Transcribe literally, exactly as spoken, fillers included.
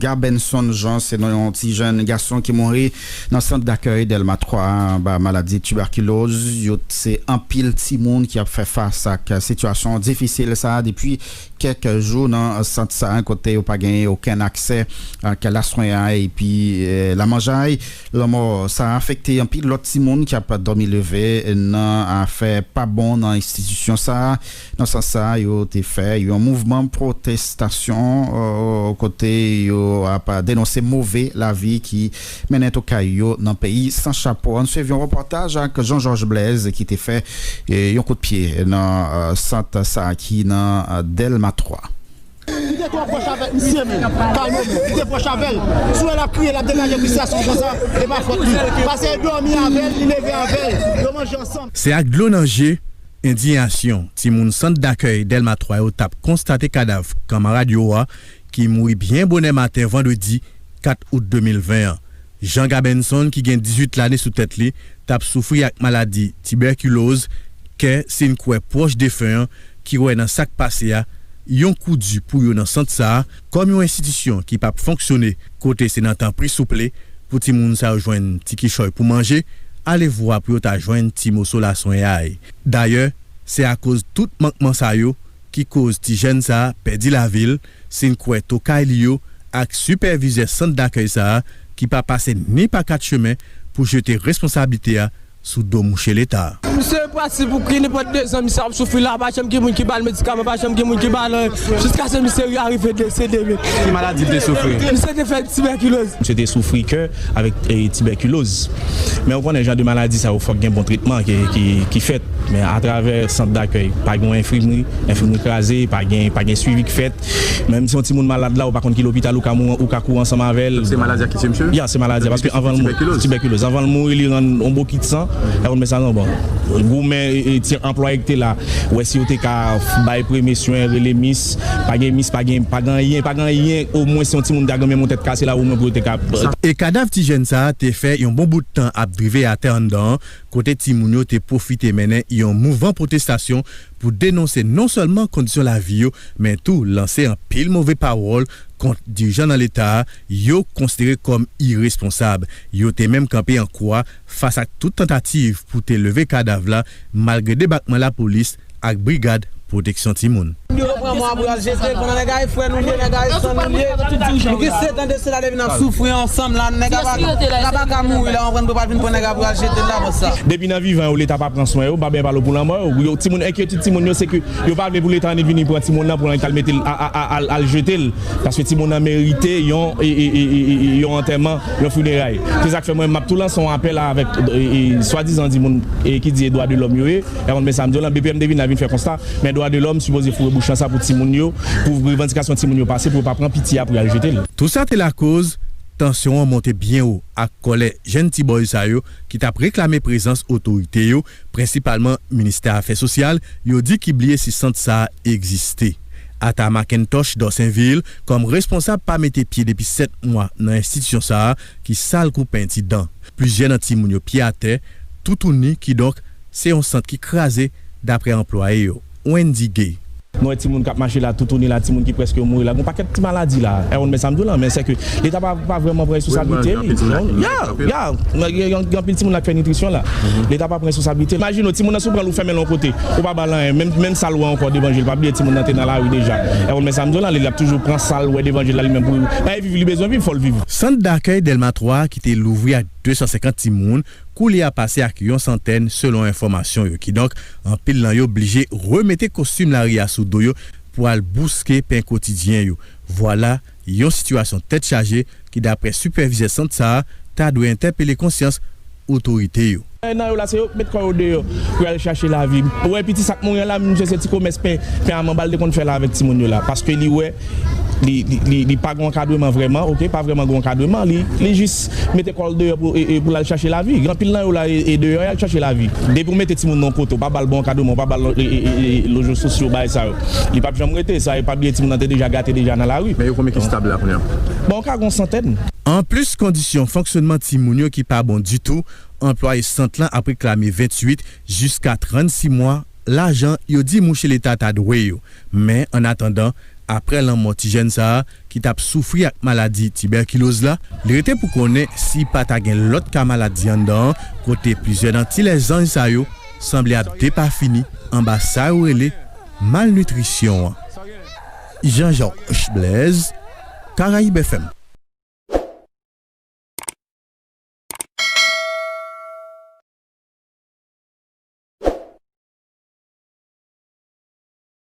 Gabenson Jean se non yon ti jèn gason ki mouri nan sant dakèy Dèlma twa anba maladi tibèkiloz. Yo se anpil timoun ki ap fè fas ak sitiyasyon difisil sa a depi kèk jou nan sant sa a, kote yo pa genyen okenn aksè ak laswenyay epi, eh, lamanjay. Lanmò sa a afekte anpil lòt timoun ki ap dòmi leve nan afè pa bon nan enstitisyon sa a. Nan sans sa a, yo te fè yon mouvman pwotestasyon, eh, kote yo ap denonse move lavi ki mennen tokay yo nan peyi san chapo. Ann swiv yon repòtaj ak Jean Georges Blaise ki te fè, eh, yon kout pye nan, eh, sant sa a ki nan, eh, Dèlma twa. Li te twò pwòch avèk misye menm. Kalme w menm. Li te pwòch avè l. Si w wè l ap kriye, l ap degaje fristrasyon konsa, e pa fòt li. Pase l dòmi avè l, li leve avè l. Yo manje ansanm. Se ak dlo nan je, endiyasyon, timoun sant dakèy Dèlma twa yo t ap konstate kadav kanmarad yo a ki mouri byen bonè maten vandredi kat out de mil ven an. Jean Gabenson, ki gen dizuit lane sou tèt li, t ap soufri ak maladi tibèkiloz, kè, si n kwè pwòch defen an, ki wè nan sa k pase a, yon kou di pou yo nan sant sa a, kòm yon enstitisyon ki p ap fonksyone, kote se nan tan pri souple pou timoun sa yo jwenn ti kichòy pou manje, alevwa pou yo ta jwenn ti moso laswenyay. Dayè, se akoz tout mankman sa yo ki koz ti jèn sa a pèdi lavi l, si n kwè tokay li yo ak sipèvizè sant dakèy sa a ki pa pase ni pa kat chemen pou jete responsablite a sou do mouche Leta. Misye pati pou ki nenpòt de zan, misye ap soufri la, pa janm gen moun ki ba l medikaman, pa janm gen moun ki ba l anyen, jiskaske misye arive desede, men. Ki maladi l te soufri? Misye te fè tibèkiloz. Misye te soufri kè avèk, eh, tibèkiloz. Men ou konnen jan de maladi sa yo fòk gen bon tretman ki, ki, ki fèt. Men atravè sant dakèy, pa gen yon enfimri, enfimri kraze, pa gen, pa gen swivi k fèt. Menm si yon timoun malad la, ou pa konn ki lopital ou ka mouri, ou ka kouri ansanm avè l. Se maladi a ki tiye misye? Ya, se maladi a, paske anvan l mouri, tibèkiloz. Tibèkiloz. Anvan l mouri, li rann yon bokit san. E konn men sa non, bon. Goumen, e, e, ti anplwaye ki te la, wè si yo te ka bay premye swen, rele mis, pa gen mis, pa gen, pa gen anyen, pa gen anyen, omwen si yon timoun ta gen menm yon tèt kase la, omwen pou yo te ka. E kadav ti jèn sa a te fè yon bon bout tan ap drive atè anndan an, kote timoun yo te pwofite mennen yon mouvman pwotestasyon pou denonse non sèlman kondisyon lavi yo, men tou lanse anpil move pawòl kont dirijan nan Leta a, yo konsidere kòm iresponsab. Yo te menm kanpe an kwa fas ak tout tantativ pou te leve kadav la, malgre debakman lapolis ak brigad pwoteksyon timoun. Yo pran mò a pou y al jete l, pandan nèg a e frè nou l ye, nèg a e san nou l ye. Nou gen sèt an de sela depi n ap soufri ansanm la, nèg a pa, nèg a pa ka mouri la, w konprann, pou yo pa vin pran nèg a pou y al jete l la konsa. Depi nan vivan yo, Leta pa pran swen yo, m pa byen pale w pou lanmò yo. Yo, timoun, enkyetid timoun yo, se ke yo pa vle pou Leta annik vini pran timoun nan, pou l annik al mete l, a, a, a, al, al jete l. Paske timoun nan merite yon, e, e, yon antèman, yon fineray. Se sa k fè mwen, m ap tou lanse yon apèl avèk, e, e, swadizan di moun, e, ki di e dwa de lòm yo ye. E konn men sa m di w lan, B P M te vin la vin fè konsta, men dwa de lòm sipoze foure bouch lan sa pou timoun yo, pou revandikasyon timoun yo pase, pou yo pa pran piti a pou y al jete l. Tou sa te lakoz tansyon an monte byen wo ak kòlè jèn ti bòy sa yo ki t ap reklame prezans otorite yo, prensipalman Ministè Afè Sosyal, yo di ki bliye si sant sa a egziste. Ata Mackintosh Dorsainville, kòm responsab pa mete pye depi sèt mwa nan enstitisyon sa a ki sal kou penti dan. Plizyè nan timoun yo pye atè, toutouni, kidonk, se yon sant ki kraze, daprè anplwaye yo. Wendy Gay. Nou wè timoun k ap mache la, toutouni la, timoun ki prèske mouri la. Gon pakèt ti maladi la. E konn men sa m di w lan, men se ke Leta pa, pa vrèman pran responsablite li. Ya, ya. Gen, gen, gen anpil timoun la k fè nitrisyon la. Leta pa pran responsablite. Imajine w, timoun nan si w pran l ou fèmen l yon kote, ou pa ba l anyen, menm, menm sa l wè ankò devan je l, pa bliye timoun nan te nan lari deja. E konn men sa m di w lan, li, l ap toujou pran sa l wè devan je l la li menm pou l pa viv, li bezwen viv, fò l viv. Sant dakèy Dèlma twa ki te louvri ak de san senkant timoun, koulye a pase ak yon santèn selon enfòmasyon yo. Kidonk, anpil nan yo blije remete kostim lari a sou do yo pou al bouske pen kotidyen yo. Vwala yon sitiyasyon tèt chaje ki, daprè sipèvizè sant sa a, ta dwe entèpele konsyans otorite yo. Nan yo la, se yo k met kò yo deyò pou y al chache lavi. Ou wè piti sa k mouri an la, misye se ti komès pen, pen a manba l te konn fè la avèk timoun yo la. Paske li wè, li, li, li, li pa gen ankadreman vrèman, oke, pa vrèman gen ankadreman, li, li jis mete kò l deyò pou, e, e, pou l al chache lavi. Gen anpil nan yo la, e, e deyò y al chache lavi. Depi w mete timoun nan yon kote, w pa ba l bon ankadreman, w pa ba l, e, e, e, e, loje sosyo, bagay sa yo, li p ap janm rete. Sa, e pa bliye timoun nan te deja gate deja nan lari. Men yo konbyen ki stab la kounye a? Bon, ka gen yon santèn. Anplis kondisyon fonksyònman timoun yo ki pa bon ditou, anplwaye sant lan ap reklame venntuit jiska trannsis mwa lajan yo di mouche Leta ta dwe yo. Men, annatandan, Aprè lanmò ti jèn sa a ki t ap soufri ak maladi tibèkiloz la, li rete pou konnen si pa ta gen lòt ka maladi anndan an, kote plizyè nan ti lèzanj sa yo sanble ap depafini anba sa yo rele malnitrisyon an. Jean Georges Blaise, Caraïbes F M.